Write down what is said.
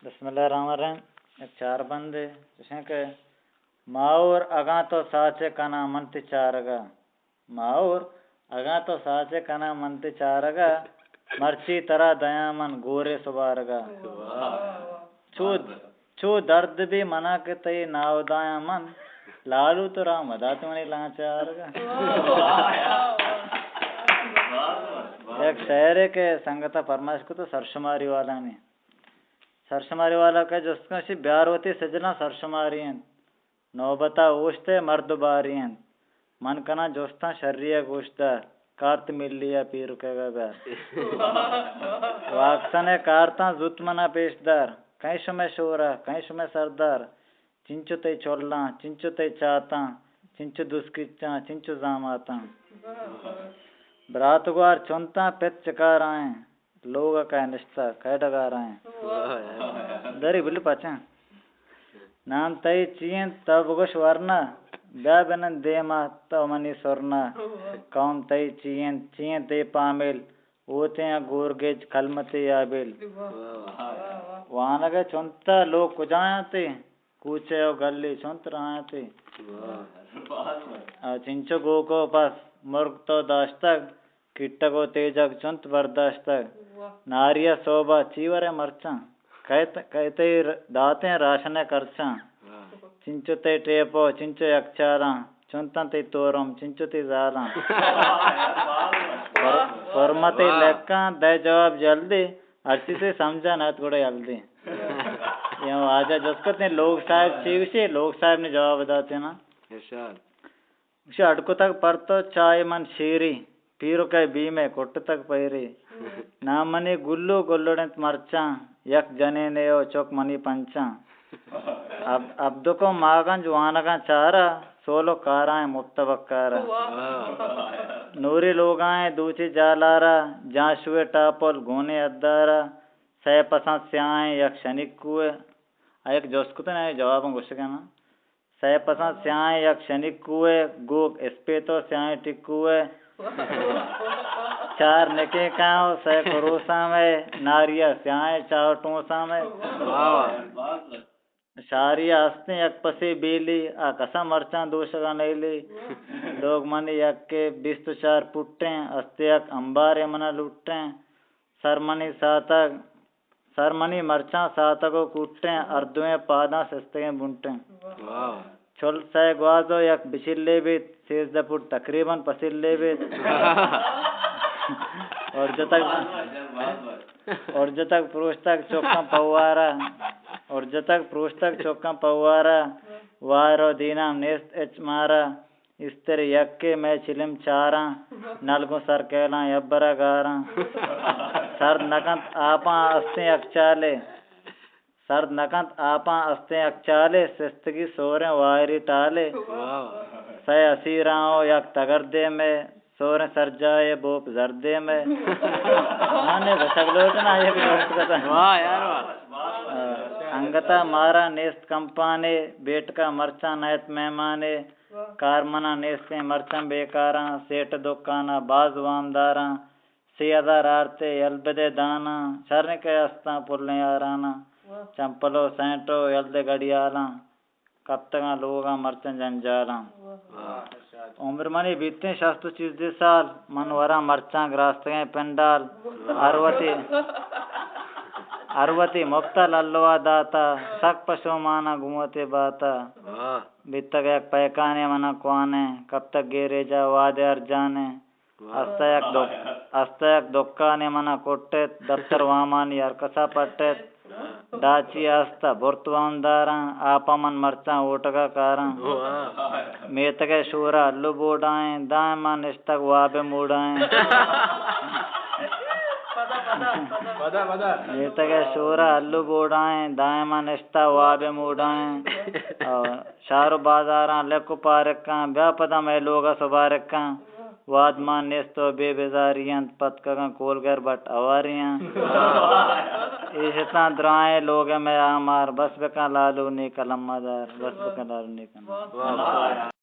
بسم اللہ الرحمن الرحیم۔ یک چار بندے چشیں کہ ماہور اگاں تو ساچ کناں من تئی چارگا۔ ماہور اگاں تو ساچ کناں من تئی چارگا، مرچی ترا دیاں من گورے سبارگا۔ چو، چو درد بی منا کہ تئی ناودایاں من، لالو تو راہ مدات منی لانچارگا۔ یک شعرے کہ سنگتا پرمائش کو تو سرشماری والانی۔ سرشماری والا کہ جست کن شی بیار وتی سجلاں سرشماری انت۔ نوبتا اوشتے مرد باری انت۔ من کناں جستاں شری ء گوشدار، کارت ملی ء پیرکگ ء بیار۔ واکسن ء کارتاں زوت منا پیش دار، کئے شمئے شورا، کئے شمئے سردار، چنچو تئی چلاں، چنچو تئی چاتاں، چنچو دسکچاں، چنچو زاماتاں۔ برات گوار چنتاں پت چکارائیں، لوگ ء کئے نشتہ، کئے ڈگار ء انت۔ واہ یار۔ دری بلو پچاں۔ نام تئی چی انت؟ تو بگوش ورنا، بیا بنند دیما تو منی سرنا۔ واہ۔ قوم تئی چی انت؟ چی انت تئی پامیل؟ اوتیں گورگیج کلمتی آبیل۔ واہ۔ واہ، واہ۔ وانگ ء چنتا لوگ کجایاں تئی؟ کوچہ و گلی چنت راہ انت۔ واہ۔ آ چنچو گوکو پس مرگ تو داشتگ، کٹگ و تیجگ چنت برداشتگ۔ واہ۔ ناری ء سوب ء چی ورے مرچاں؟ کئے ت-، کئے تئی ر-، داتیں راشن ء کرچاں؟ واہ۔ چنچو تئی ٹیپ و چنچو یکچاراں، چنتاں تئی تورم، چنچو تئی زالاں۔ پر-، پرمتی واہ۔ لکاں دئے جواب جلدی، ہرچی تئی سمجھا نہ ات گڑا یل دیں۔ یا واجہ جست کتیں لوگ صاحب چی گوشی؟ لوگ صاحب نے جواب داتیں نا۔ ارشاد۔ گوشی اڈ کتگ پر تو چائے من شیری، پیرک ء بیم ء کٹتگ پیری۔ نام منی گلو گلڑ انت مرچاں، یک جنینے و چک منی پنچاں۔ اب-، ابدک و ماگنج وانگاں چارا، سول و کارائیں مپت بکارا۔ واہ۔ نوری لوگائیں دوچی جالارا، جانشوئے ٹاپل گونی ادارا، سئے پساں سیاہیں یک شنیکوئے۔ آ یک جست کتن، آئی جواباں گوشگ ء نا۔ سئے پساں سیاہیں یک شنیکوئے، گوک اسپیتو سیاہیں ٹکوئے۔ چار نکیں کاں و سئے کروساں مئے، ناریا سیاہیں چار ٹونساں مئے۔ واہ۔ شاری ء ہستیں یک پسے بیلی، آ کسا مرچاں دوشگا نیلی۔ لوگ منی یکے بیست و چار پٹیں، ہستے یک امبارے منا لٹیں۔ سر منی ساتگ، سر منی مرچاں ساتگ و کوٹیں، ہر دوئیں پاداں سستگیں بنٹیں۔ واہ۔ چل سئے گواز و یک بچلے بیت، سیزدہ پٹ تقریباً پسلے بیت۔ اور جتگ، اور جتگ پروشتگ چکاں پوارا، اور جتگ پروشتگ چکاں پوارا، وار و دینام نیست اچ مارا۔ استر یکے مئے چلم چاراں، نل گوں سرکیلاں یبرا گاراں۔ سرد نکنت آپاں استیں یکچالے، سرد نکنت آپاں استیں یکچالے، سستگی سوریں وائری ٹالے۔ واہ۔ سئے اسیراں و یک تگردے مئے، سوریں سرجاہے بوپ زردے مئے۔ آنے گوشگ لوٹنا، آئی ء کہ گوشت کتن۔ واہ یار واہ۔ آ، انگتا مارا نیست کمپانے، بیٹکا مرچاں نئیت مہمانے۔ کارمنا نیستیں مرچاں بیکاراں، سیٹ دکانا باز وامداراں، سی ہزار آرتے یل بدے داناں، شریں کہ استاں پلیں یاراناں، واہ۔ چمپل و سینٹ و یل دے گڑیالاں، کپتگاں لوگاں مرچاں جنجالاں۔ واہ۔ عمر منی بیتیں شست و چیزدہ سال، من وراں مرچاں گراستگیں پنڈال، ہر وتی، ہر وتی مپتا للوا داتا، سک پشوماناں گوں وتی باتا۔ واہ۔ بیتگ یک پیکانے منا کوانیں، کپتگ گیریجا وادے ارجانیں۔ واہ۔ استہ یک دک-، استہ یک دکانے منا کٹت، دپتر وامانی ہر کسا پٹت۔ ڈاچی استہ برت وامداراں، آپا من مرچاں اوٹگا کاراں۔ واہ۔ میتگے شورا الو بوڈائیں، دائما نشتگ واب موڈائیں۔ پدا، پدا، پدا۔ میتگے شورا الو بوڈائیں، دائما نشتہ واب موڈائیں۔ او شہر و بازاراں لک و پارکاں، بیا پدا مئے لوگ ء سبارکاں۔ واد مان نیست و بے بزاری انت، پتکگاں کولگر بٹ اواری انت۔ ایشتاں درائیں لوگ ء مئے آمار، بس بکن لالو نی قلم مدار، بس بکن لالو نی قلم۔ واہ۔